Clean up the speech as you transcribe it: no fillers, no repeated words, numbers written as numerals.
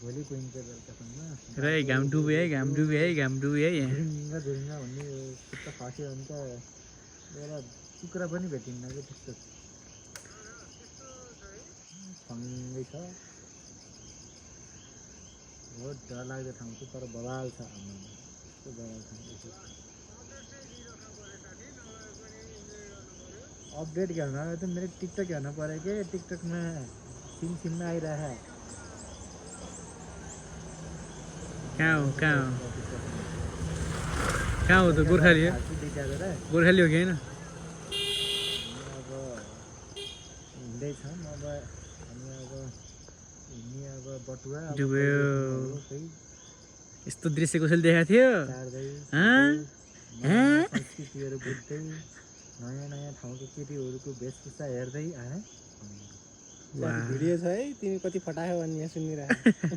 भोलि गइन्छ बेलुकासम्म र घाम डुबे है यहाँ झुरुङ्गा झुरुङ्गा भन्ने खुट्टा खस्यो भने त एउटा कुखुरा पनि भेटिन्न कि त्यस्तो सँगै छ बहुत डरलाग्दो ठाउँ चाहिँ तर बवाल छ आमामा कस्तो बवाल ठाउँ अपडेट गर्न त मेरो टिकटक हेर्नु पऱ्यो कि टिकटकमा सिनमा आइरह कहाँ हो त गोर्खाली हो कि होइन अब हिँड्दैछौँ अब हामी अब हिँड्ने अब बटुवा यस्तो दृश्य कसैले देखाएको थियो संस्कृतिहरू बुझ्दै नयाँ नयाँ ठाउँको केटीहरूको वेशभूषा हेर्दै भिडियो छ है तिमी कति फटायो भन्ने सुनिरहेको